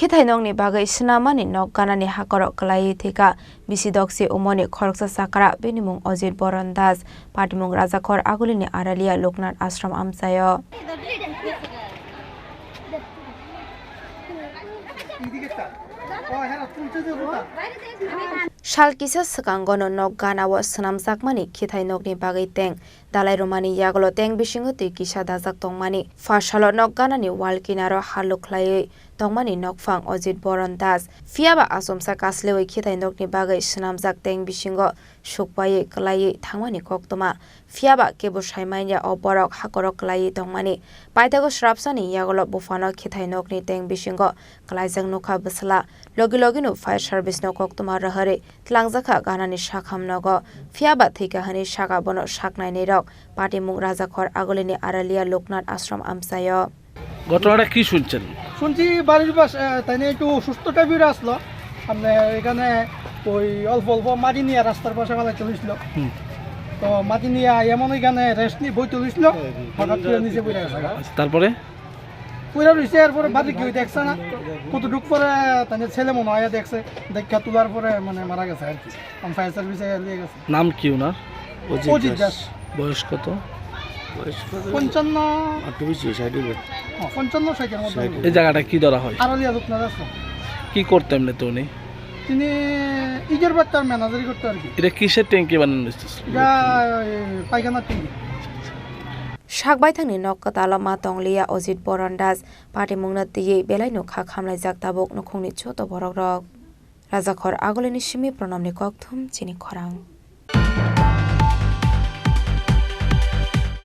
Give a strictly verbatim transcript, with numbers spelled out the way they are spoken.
Khithai nokni bagwi swnamani nok ganani hakorok kwlaiwi thwikha bisi dokse umoni khoroksa chakra, bini mung Ojit Boron Das, patimung Rajakhor Agulini Aralia Loknath Ashram amchaio. Sal kisa swkangono nok ganao swnamjakmani khithai nokni bagwi teng dalai rwmani yagulo teng bisingo twi kisa dajak tongmani. Pha salo nok ganani wall kinaro haluk khlaiwi tongmani nokphang Ojit Boron Das. Phiyaba achomsa kaslewi khithai nokni bagwi swnamjak teng bisingo sukpaiwi kwlaiwi thangmani koktwma. Phiyaba kebo saimanya o borok hakorok kwlaiwi tongmani. Paithago srapsani yagulo buphano khithai nokni teng bisingo kwlaijak nukha bwsla. Logi logino fire service no koktwma rohorwi twlangjakha ganani sakham nogo. Phiyaba thwikha hwnwi saka bono saknainwi rok patimung Rajakhor Agulini Aralia Loknath Ashram amchaio. ঘটনাটা কি শুনছেন? শুনছি বাড়ির পাশে, আহ, তাই নিয়ে একটু অসুস্থ টাইপের আসলো। আপনার এখানে ওই অল্প অল্প মাটি নিয়ে রাস্তার পাশে ফেলাইতে হয়েছিল। হুম। তো মাটি নিয়ে এমন এখানে রেস্ট নিয়ে বইতে হয়েছিল, হঠাৎ করে নিচে পড়ে গেছে। আচ্ছা, তারপরে? পড়ে রয়েছে, এরপরে বাড়ি কেউ দেখছে না। কতটুক পরে তাই নিয়ে ছেলে মনে হয় দেখছে, দেখা তোলার পরে মানে মারা গেছে আর কি। আমি ফায়ার সার্ভিসে নিয়ে গেছি। নাম কি ওনার? অজিত অজিত দাস। দাস। বয়স কত? বয়স কত? পঞ্চান্ন। আর তুমি কি সাইডে বে? হ্যাঁ, পঞ্চান্ন ষাটের মধ্যে। ষাট। এই জায়গাটা কি ধরা হয়? আড়ালিয়া লোকনাথ আছে। কি করতে এমনিতে উনি? তিনি ইটের বাট্টার ম্যানেজারি করতে আর কি। এটা কিসের ট্যাঙ্কি বানানো হয়েছে? এটা ওই পায়খানার ট্যাঙ্কি। Sakbaithangni nok kwtalo ma tongliya Ojit Boron Das, patimungno twiwi belaino kha khamlaijak tabuk nukhungni joto borokrok. Rajakhor Agulini simi Pranamni kokthum chini khorang.